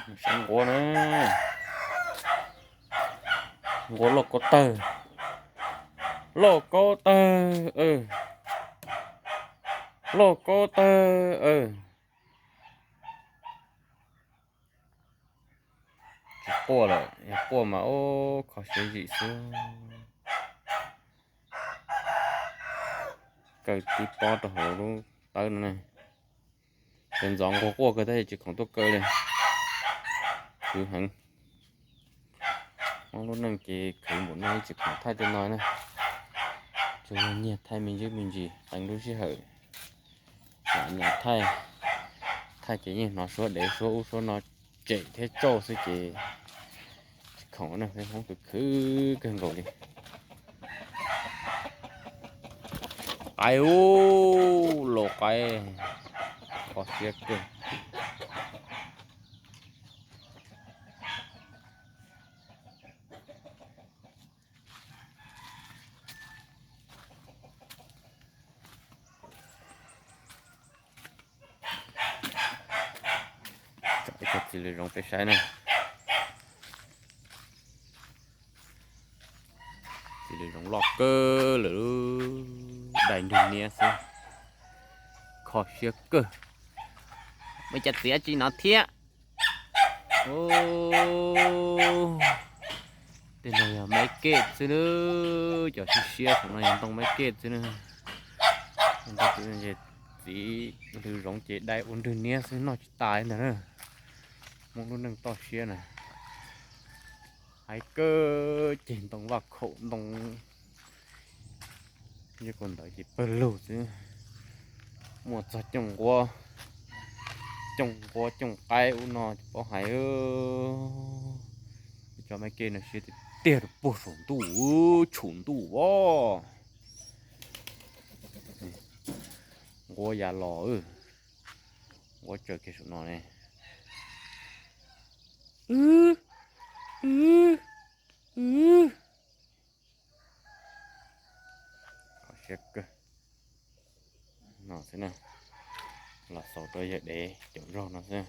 Saib nquab na, nquab loj kaub tawg, loj kaub tawg, loj kaub tawg. Tsis quaj lawm, yog quaj mas ub kho siab zim xwb. Kaw tib pob rau hauv lub tawb no ne. Ces ntxov nquag quaj kawg tab sis tsis khoom tuaj kaw li. Khwv heev. Muab lub neej ces khwv npaum no tsis khoom thaij tej no na. Tsuas yog nyiag thaij me ntsis me ntsis qee lub sij hawm. Nyam nyam thaij, thaij ces yeej hnov suab dev suab ub suab no tsem thiab tsauj xwb ces tsis khoom na, peb Hmoob khwv khwv kawg nkaus li. Qaib ub, laus qaib, kho siab kawg. Tsom ib co txiv lws zoov peb saib na. Txiv lws zoov loj kawg lawm, dai nrwg niab xwb, kho siab kawg. Muaj cov txiv dab tsi no thiab? Tej no yog maiv kej xwb na, cov siab siab saum no yog ntoo maiv kej xwb na. Txiv lws zoov ces dai ua nrwg niab xwb noj tsis tas li ntag na. Hmoob lub neej toj siab na, hais kawg ceg ntoo vaj khaum ntoo, yog kua ntawd ces pawg lug xwb. Muaj txog cooj nquab, cooj nquab cooj qaib ub no tsis paub hais. Cov maiv kej no siab tiag tiag rau puag saum ntuj, tshum ntuj os. Nquab ya los, nquab tsaws kiag saum no ne. Kho siab kawg. No xwb na, los xaus rau yawg dev caum zog no xwb.